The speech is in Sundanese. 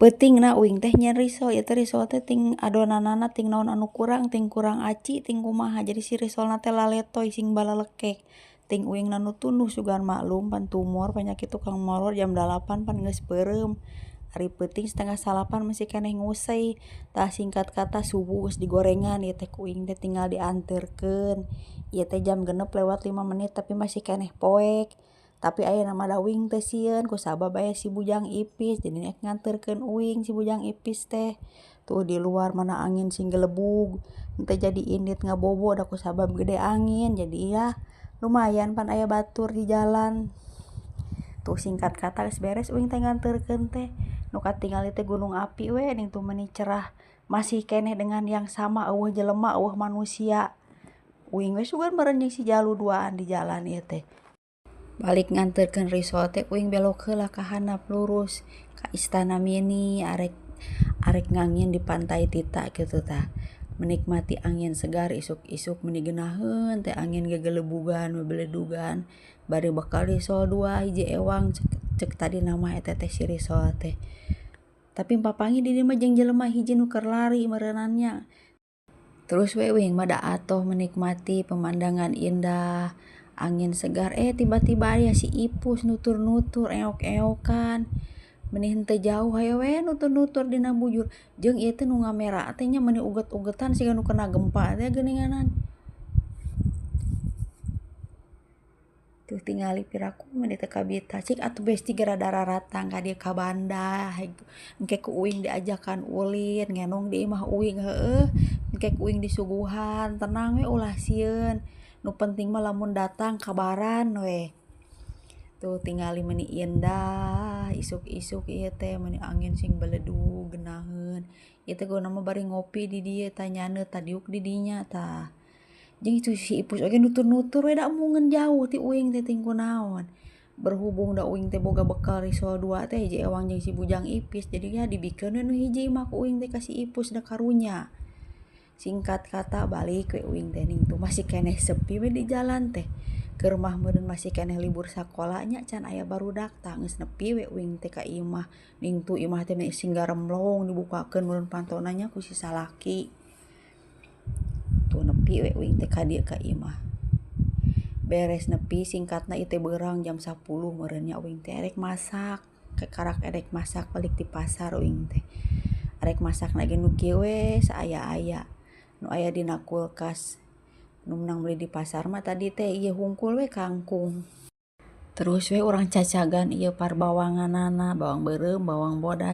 Peutingna uing teh nyieun risol, ieu teh risol teh ting adonanana ting naon anu kurang, ting kurang aci ting kumaha, jadi si risolna teh laletoy sing balalekek. Ting uingna nu tunduh sugan maklum pan tumor penyakit tukang molor jam 8 pan geus peureum. Ari peuting 8.30 masih keneh nguseuy. Tah singkat kata subuh geus digorengan ieu teh ku uing teh tinggal dianterkeun. Ieu teh jam 6.05 tapi masih keneh poek. Tapi ayeuna mah da uing teu sieun kusabab aya si Bujang Ipis, jadi rek nganterkeun uing si Bujang Ipis teh. Tuh di luar mana angin sing gelebug, henteu jadi indit ngabobo da kusabab gede angin, jadi ya lumayan pan aya batur di jalan. Tuh singkat kata geus beres uing teh nganterkeun teh. Nu katingali teh gunung api we ning tuh meuni cerah. Masih keneh dengan yang sama, eueuh jelema eueuh manusia. Uing we sugan meureun jeung si Jalu duaan di jalan ieu teh. Balik nganterkeun risol teh uing belok heula ka handap lurus ka Istana Mini, arek arek ngangin di Pantai Tita kitu tah. Menikmati angin segar isuk-isuk meuni geunaheun teh angin gegelebugan bebeledugan. Bari bekal risol 2 hiji ewang cek, cek tadina mah eta teh si risol teh. Tapi papanggih di dieu mah jeung jelema hiji nu keur lari meureunan nya. Terus we uing mah da atoh menikmati pemandangan indah, angin segar, tiba-tiba aya si Ipus nutur-nutur eok-eokan. Meni henteu jauh hayo we nutur-nutur dina bujur. Jeung ieu teh nu ngamera teh nya meuni uget-ugetan siga nu kena gempa teh geuninganan. Tuh tingali piraku meni teu kabita. Cik atuh besti geura dararatang ka dieu ka Banda. Engke ku uing diajakan ulin ngenong di imah uing heueuh. Engke ku uing disuguhan, tenang we ulah sieun. Nu penting mah lamun datang kabaran we. Tuh tingali meuni indah isuk-isuk ieu teh meuni angin sing beledug geunaheun. Ieu teh guna mah bari ngopi di dieu tah nyaneut tah diuk di dinya tah. Jeung itu si Ipus oge nutur-nutur we da embungeun jauh ti uing teh ting kunaon. Berhubung da uing teh boga bekal risol 2 teh hiji ewang jeung si Bujang Ipis, jadi ya dibikeun we nu hiji mah ku uing teh ka si Ipus da karunya. Singkat kata balik we uing teh ning tuh masih keneh sepi we di jalan teh. Keur mah meureun masih keneh libur sakola nya can aya barudak tah geus nepi we uing teh ka imah. Ning tuh imah teh sing garemlong dibukakeun meureun pantona nya ku si salaki. Tuh nepi we uing teh ka dieu ka imah. Beres nepi singkatna ieu teh beurang jam 10 meureun nya uing teh erek masak. Kekarak erek masak balik ti pasar uing teh. Arek masakna ge nu kieu we saaya-aya. Nu aya dina kulkas. Nu menang beli di pasar mah tadi teh ieu hungkul we kangkung. Terus we urang cacagan ieu parbawanganana, bawang beureum, bawang bodas.